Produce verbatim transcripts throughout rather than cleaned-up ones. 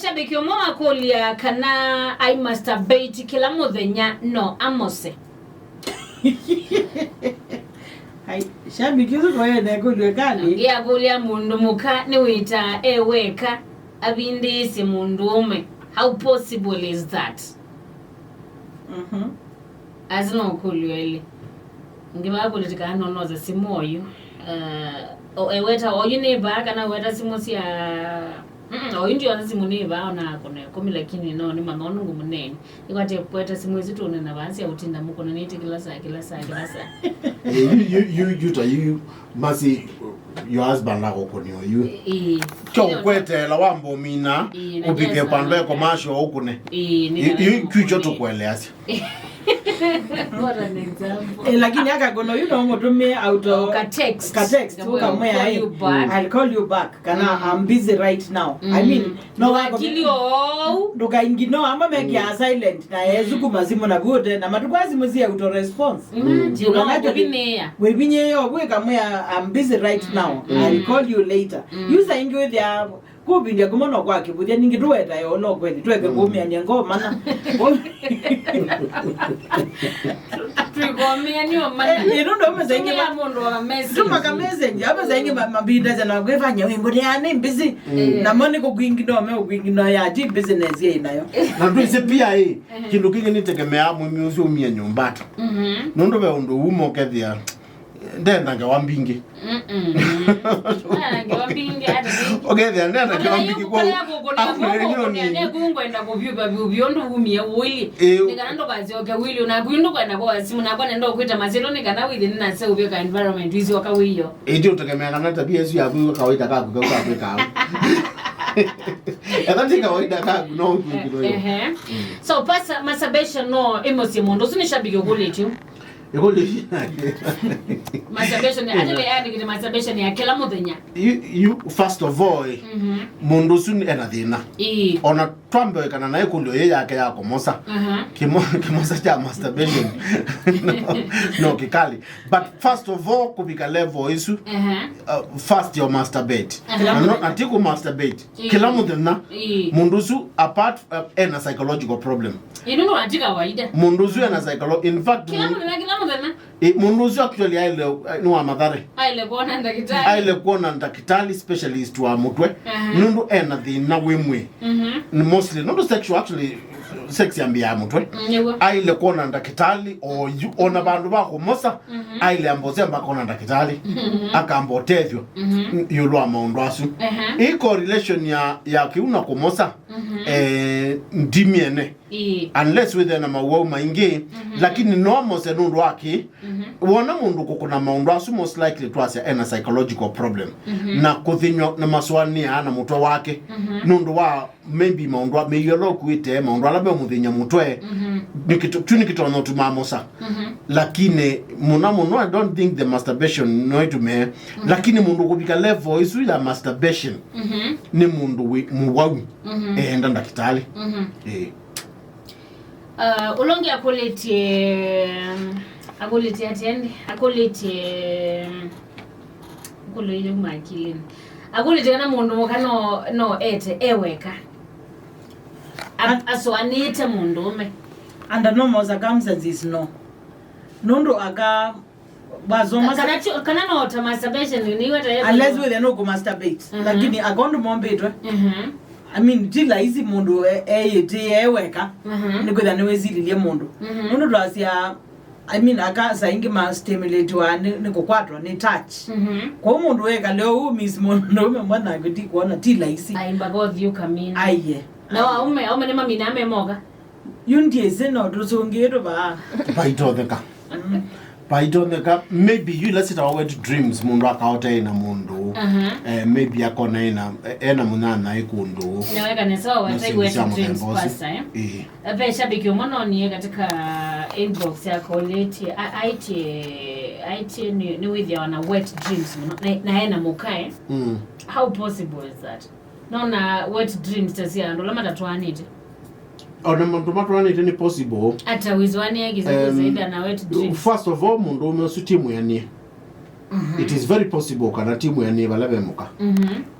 Shabiki ũmwe wakũlya kana I masturbate kĩla mũthenya no amose. Ai, shabiki ũsu koyene kũlyo kali. Ngĩakũlya mũndũ mũka nĩwĩtaa e weka avindĩĩsye mũndũ ũme. How possible is that? Mhm. Asu no kũlyo elĩ. Ngĩvaa kũlĩtĩkaa no noza simũ oyu. Uh, o- eweta oyu nĩ vaa kana weta simũ sya Mm, oyu ndiosa simũ nĩ vaa ona akũna ĩkũmi lakini no nĩ manono ngũmũneni. Ĩkwate kweta simũ isu tũnena vaa sya ũtinda mũkũna nĩte kĩla saa kĩla saa kĩla saa. Eh, yu yu yu yu ta yu masi your husband akũkũnĩa oyu. Ĩĩ. Kyo kweteela wambomina. Ĩĩ, na ũpike jazz pando na- eko masho ũkũne. Ĩĩ, nĩ yu kana yu kyu kyo ũkũne. Tũkweleasya. What an example. Eh, lakini akakũna oyu no mũtũmĩe auto ka text. Ka text, I'll call you back. I'll call you back. Kana I'm busy right now. I mean, no wako akili ou. Ndũkaingi no ama mekia silent na yesukuma simũ na vute na matukwa simũ si auto response. Imagine, no kũvinyĩa. Wĩvinyĩe yo wĩkamwĩa I'm busy right now. I'll call you later. Yu saa ingĩ wĩthĩa kũvindya kũmwe no kwa kĩvũthya ningĩ tũweta yo no kweli tweke kũmĩania ngoo mana. Twĩkomea nĩ omana. Eh, ĩno ndo mesa ingĩ ma- mũndũ wa message. Tũmaka message, ama saa ingĩ ma- mabinda jana kwĩfanya wĩ ngũnĩ ya nĩ busy. Namo nĩ kũkwingi no me ũkwingi no ya ti business yĩ nayo. Na ndwĩsĩ pia ĩ, kĩndũ kĩngĩ nĩtegemeaa mũĩmi ũsu umie nyũmba ata. Nũndũ ve ũndũ uma ũkethĩa ndenda ngewa mbingĩ. Mm-mm. Ndenda ngewa mbingĩ ata mbingĩ. Ũkethĩa ndenda ngewa mbingĩ kwa. Nĩkũngwenda kũvyũva vyũvyo ũndũ umie ũili. Ĩĩ. Nĩ kana ndũkasyoke wili naku ndũkwenda kwa simũ nakwa nenda ũkwĩta masyĩtwa nĩ kana wĩthĩ nĩnaseũvya ka environment wisyoka wĩyo. Ĩndĩ ũtegemea kana tabia ĩsu yaku ĩwe kawaida kaku kau kakwĩkaa. Etha ti kawaida kaku no ũkwĩkĩlwa. Ehe. So pasa masturbation no ĩmũsye mũndũ ũsu nĩ shabiki ũkũlĩtyo. Ĩkũlyo ici. Masturbation, actually, ayandĩkĩte masturbation ya kĩla mũthenya. You, you, first of all, eh, mũndũ ũsu ena thĩna. Ĩĩ. Ona twambe kana na ĩkũlyo yĩ yake ya kũmosa. Aha. Kĩmo- kĩmosa kya masturbation. No, no kĩkali. But first of all, kũvika level ĩsu, aha, uh, first you masturbate. Aha. Na no, ati kũ masturbate. Ĩĩ. Kĩla mũthenya, ĩĩ, mũndũ ũsu apart, uh, ena psychological problem. Ĩno no ati kawaida. Mũndũ ũsu ena psycholo-, in fact, kĩla mũndũ- mũthenya, kĩla mũthenya. Ĩ, mũndũ ũsu actually aile, uh, nĩ wa Mathare. Aile kuona ndakĩtalĩ. Aile kuona ndakĩtalĩ specialist wa mũtwe. Aha. Nũndũ ena thĩna wĩ mwĩĩ. Mhm. Nĩ mostly, nũndũ sexual actually, sex yambĩaa mũtwe. Mm, nĩguo. Aile kuona ndakĩtalĩ, o yu- ona vandũ va kũmosa, mhm, aile amba ũsemba akona ndakĩtalĩ. Mhm. Akamba ũtethyo, mhm, ĩũlũ wa maũndũ asu. Aha. Ĩ correlation ya, ya kĩu na kũmosa, mhm, eh, ndimyene. Ĩĩ. Unless wĩthĩe na mawau maingĩ, mhm, lakini no mose nũndũ wa kĩ. Mhm. Wona mũndũ kũkũna maũndũ asu, most likely twasya ena psychological problem. Mhm. Na kũthĩnywa na masũanĩa na mũtwe wake, mhm, nũndũ wa maybe maũndũ a- mĩio ĩla ũkuĩte, maũndũ ala meũmũthĩny'a mũtwe, mhm, nĩkĩto- kyu nĩkĩtonya ũtuma mosa. Mhm. Lakini mũno mũno, I don't think the masturbation no ĩtume. Mhm. Lakini mũndũ kũvika level ĩsu ya masturbation, mhm, nĩ mũndũ wĩ mũwau, mhm, eenda ndakĩtalĩ. Mhm. Ĩĩ. Uh, ũla ũngĩ akũlĩtye, akũlĩtye atĩa ĩndĩ? Akũlĩtye, kũlũile kuma akilini. Akũlĩtye kana mũndũ mũka no, no ete e weka. A- asũanĩĩte mũndũũme. Under normal circumstances, no. Nũndũ aka- Wasoma kana ti- kana no ta masturbation nĩweta unless wĩthĩa nũkũ masturbate. Mhm. Lakini akondu mombĩtwe. Mhm. I mean, ti laisi mũndũ e- eyĩtĩe e weka. Mhm. Nĩkwĩthĩa nĩwĩsililye mũndũ. Mhm. Nũndũ twasya, I mean, aka saa ingĩ ma stimulate wa nĩ, nĩ kũkwatwa nĩ touch. Mhm. Kwa hiyo mũndũ wekale ũu miss mũndũũme mbona kwĩti kuona ti laisi. Aimba gothi ukamina. Aiye. Na aume, aume nĩ mamina amemoka. Yu ndyĩsĩ no tũsũngĩĩtwe vaa. Vaitonyeka. Mm. Vaitonyeka, maybe yu ila sitawa wet dreams, mũndũ akaota ena mũndũ. Aha. Eh, maybe akona ena, ena mũnyanya e kũndũ. Naweka nesa wa wet dreams pasa, eh? Ĩĩ. Ve shabiki ũmwe nonie katika inbox yako ũlĩtie, a- aitie, aitie nĩ, nĩ wĩthĩawa na wet dreams mũno, na, na ena mũkae. Mm. How possible is that? Nona wet dreams ta sya andũ ala matatwaanĩte. Ona maũndũ matwaanĩte nĩ possible. Ata wĩsũanĩa kĩsĩkĩsĩ ĩndĩ ana wet dreams? First of all, mũndũ ũme ũsu ti mwĩanĩe. It is very possible kana ti mwĩanĩe vala ve mũka.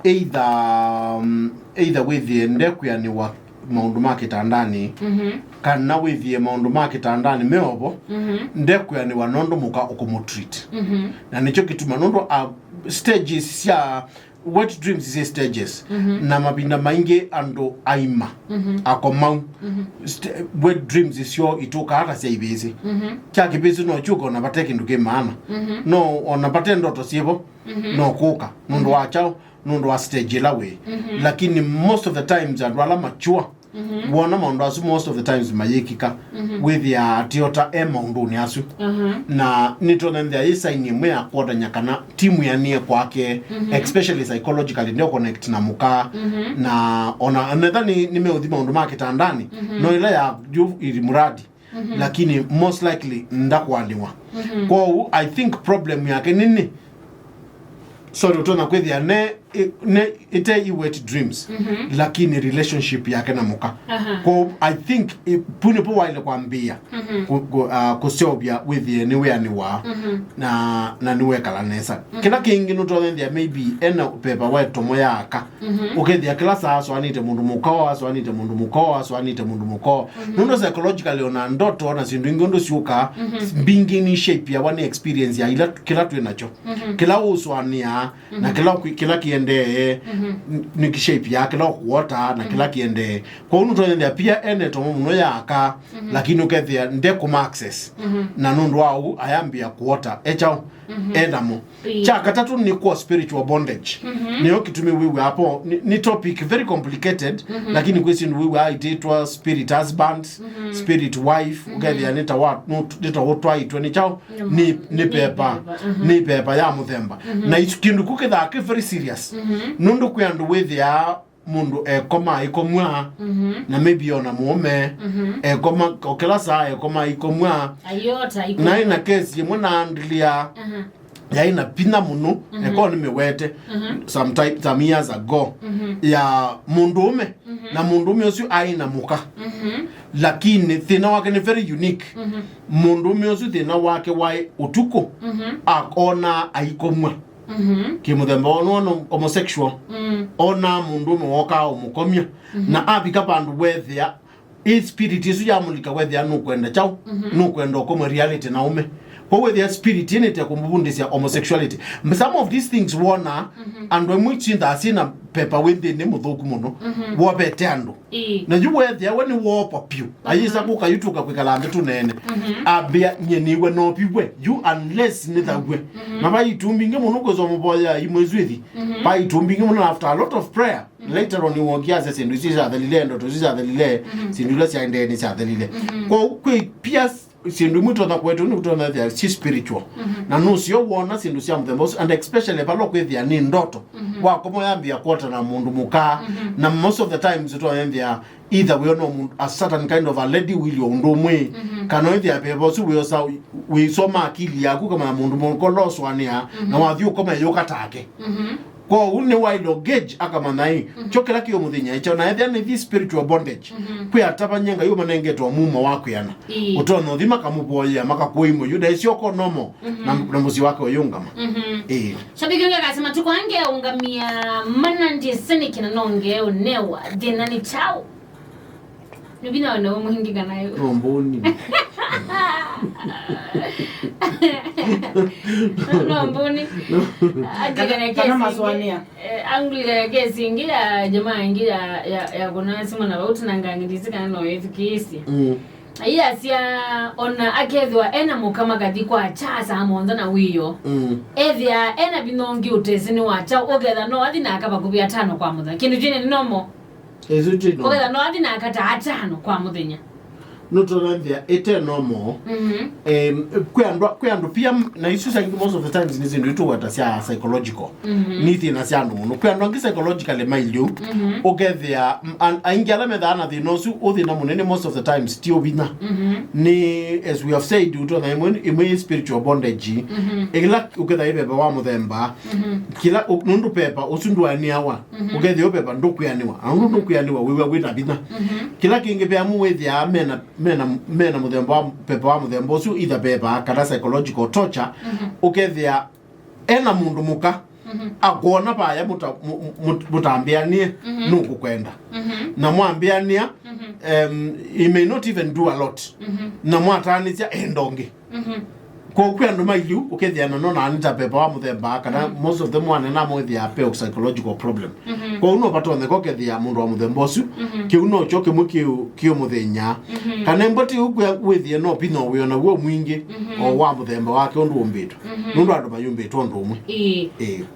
Either, um, either wĩthĩe ndekwĩanĩwa maũndũ ma kĩtandanĩ, kana wĩthĩe maũndũ ma kĩtandanĩ me ovo, ndekwĩanĩwa nũndũ mũka ũkũmũtreat. Na nĩkyo kĩtuma nũndũ, uh, stages sya wet dreams syĩ stages, na mavinda maingĩ andũ aima, akomau, st- wet dreams syoo itũkaa ta sya ivĩsĩ. Kya kĩvĩsĩ no kyũka ona vate kĩndũ kĩ maana, no ona vate ndoto syĩvo, no kũka nũndũ wa kyaũ, nũndũ wa stage ĩla wĩ. Lakini most of the times andũ ala mature, wona maũndũ asu most of the times mayĩkĩka, wĩthĩaa atĩ o ta e maũndũnĩ asu. Na nĩtũnenthea yĩ saini ĩmwe ya kwonany'a kana ti mwĩanĩe kwake, especially psychologically, nde connect na mũka, na ona netha nĩ, nĩmeũthi maũndũ ma kĩtandanĩ, no ĩla ya yu ili muradi, lakini most likely ndakũanĩwa. Kwoou I think problem yake nĩ nĩ, sorry, ũtonya kwĩthĩa ne, ne ĩte i wet dreams, lakini relationship yake na mũka. Kwoou I think, i- pu nĩpo waile kwambĩĩa ku- ku- ah, kũseũvya wĩthĩe nĩwĩanĩwa na, na nĩwekala nesa. Kĩla kĩngĩ nũtonya kwĩthĩa maybe ena pepa wa ĩtomo ya aka, ũkethĩa kĩla saa asũanĩte mũndũ mũka, asũanĩte mũndũ mũka, asũanĩte mũndũ mũka. Nũndũ psychologically ona ndoto na syĩndũ ingĩ ũndũ syũkaa, mbingĩ nĩ shape yawa nĩ experience ya ila kĩla twĩ nakyo. Kĩla ũsũanĩaa na kĩla kĩ- kĩla kĩendee, n- nĩ shape ya kĩla ũkũota na kĩla kĩendee. Kwoou nũtonya kwĩthĩa pia ene tomo mũno ya aka, lakini ũkethĩa ndekũma access. Na nũndũ wa ũu ayambĩa kũota e kyaũ, enamo. Kya katatũ nĩ kwa spiritual bondage. Nĩyo kĩtumi wĩw'a apo nĩ, nĩ topic very complicated, lakini kwĩ syĩndũ wĩw'aa itĩtwa spirit husband, spirit wife, ũkethĩa nĩ ta wa- nũ- nĩ ta ũtwaĩtwe nĩ kyaũ, nĩ, nĩ pepa, nĩ pepa ya mũthemba. Na isu kĩndũ kũ kĩthaa kĩ very serious. Nũndũ kwĩ andũ wĩthĩaa mũndũ ekoma aikomw'a, na maybe ona mũũme ekoma o kĩla saa ekoma aikomw'a. Ayota iko. Naĩ na kesi ĩmwe naandilia yaĩ na vinya mũno, eko nĩ mĩwete, some time, some years ago, ya mũndũũme, na mũndũũme ũsu aĩ na mũka, lakini thĩna wake nĩ very unique. Mũndũũme ũsu thĩna wake waĩ ũtukũ, akona aikomw'a kĩmũthemba, ona homosexual, ona mũndũũme wokaa ũmũkomya, na avika vandũ wethĩa ĩ spirit ĩsu yamũlika wethĩa nũkwenda kyaũ, nũkwenda ũkomwe reality na ũme. Kwoou wethĩa spirit ĩnĩte kũmũvundĩsya homosexuality. But some of these things wona andũ amwe syĩnthaa syĩna pepa wĩ nthĩnĩ mũthũku mũno, wovete andũ. Ĩĩ. Na yu wethĩa we nĩ woopa pyũ. Ayĩsa kũka yu tũka kwĩkala nthĩ tũneene. Ambĩa nyie nĩwe nopiwe yu unless nĩthaw'e. Na vai itumi ingĩ mũno kwĩswa mũvoya imwe swĩthi. Vai itumi ingĩ mũno after a lot of prayer. Later on wokiasya syĩndũ isu syathelile, ndoto isu syathelile, syĩndũ ila syaendee nĩsyathelile. Kwoou kwĩ pia syĩndũ imwe ũtonya kũetwa nĩ ũtonya ethĩa si spiritual. Na nũseo wona syĩndũ sya mũthemba ũsu, and especially vala ũkwĩthĩa nĩ ndoto. Wakoma yambĩa kuota na mũndũ mũka, na most of the times ũtonya ethĩa either wĩona mũndũ, a certain kind of a lady wĩlio ũndũ ũmwe, kana wĩthĩa veva ũsu wĩosa wĩsoma akili yaku kamanya mũndũ mũka ũloswanĩa, na wathi ũkoma yũka take. Kwoou nĩ wailo gauge akamanya ĩ, kyo kĩla kĩũmũthĩny'a ĩkyo, na ethĩa nĩ thi spiritual bondage. Kwĩ atavany'a Ngai ũmanengetwe mumo wa kwĩana. Ĩĩ. Ũtonya ũthi makamũvoyea, makakũĩmwe yu ndaĩsyoka nomo, na, na mũsyĩ wake ũyũngama. Ĩĩ. Shabiki ũngĩ akasema, "Tuko ange ungamia mana ndiseni kina nonge unewa, thĩna nĩ kyaũ?" Nĩ vinya wena we mũhingĩka nayo. No mbũni. No mbũni. Anglikana kana kesi maswania. Ingĩ, eh, anglikana kesi ingĩ ya jamaa ingĩ ya, ya, ya kũna simũ na vau tũnangangĩlisi kana no ĩthukĩĩsye. Mm. Ĩyasya ona akethĩwa ena mũka makathi kwa kya saa mũonza na wĩoo. Mm. Ethĩa ena vinya ũngĩ ũtesĩ nĩ wa kyaũ, ũketha no athi na aka vakuvĩ atano kwa mũthenya. Kĩndũ kĩnĩ nĩ normal. Ĩsu ti no. Ũketha no athi na aka ta atano kwa mũthenya. Nũtũnanthĩa ĩte normal. Mhm. Em, kwĩ andũ, kwĩ andũ pia m- na isu sangĩ most of the times nĩ syĩndũ itũweta sya psychological. Mhm. Nĩ thĩna sya andũ mũno. Kwĩ andũ angĩ psychologically mailyo. Mhm. Ũkethĩa m- an- aingĩ ala methaa na thĩna ũsu, ũthĩna mũnene most of the times ti ũvinya. Mhm. Nĩ, as we have said, ũtonya ĩmwe, ĩmwe ĩ spiritual bondage. Mhm. Ĩla ũketha ĩ veva wa mũthemba. Mhm. Kĩla ũ- nũndũ pepa ũsu ndũanĩawa. Mhm. Ũkethĩa ũpepa ndũkwĩanĩwa. Andũ ndũkwĩanĩwa wĩw'a wĩ na vinya. Mhm. Kĩla kĩngĩ peamu wĩthĩaa mena, mena, mena mũthemba wa pepa wa mũthemba ũsu, either pepa kana psychological torture, mhm, ũkethĩa ena mũndũ mũka, akwona vaya mũta- mũ- mũ- mũtambĩanĩe, nũkũkwenda. Na mwambĩanĩa, um, he may not even do a lot. Na mwataanĩsya enda ũngĩ. Kwoou kwĩ andũ mailyĩ ũkethĩa na no nani ta pepa wa mũthemba kana most of them wanena mwĩthĩa pe psychological problem. Kwoou no vatonyeka ũkethĩa mũndũ wa mũthemba ũsu, kĩu nokyo kĩmwe kĩũ- kĩũmũthĩnyaa. Kana emboti ũkwĩa wĩthĩe no vinya wĩona w'o mwingĩ o wa mũthemba wake ũndũ ũmbĩtwe. Nũndũ andũ mayũmbĩtwe ũndũ ũmwe. Ĩĩ. Ĩĩ.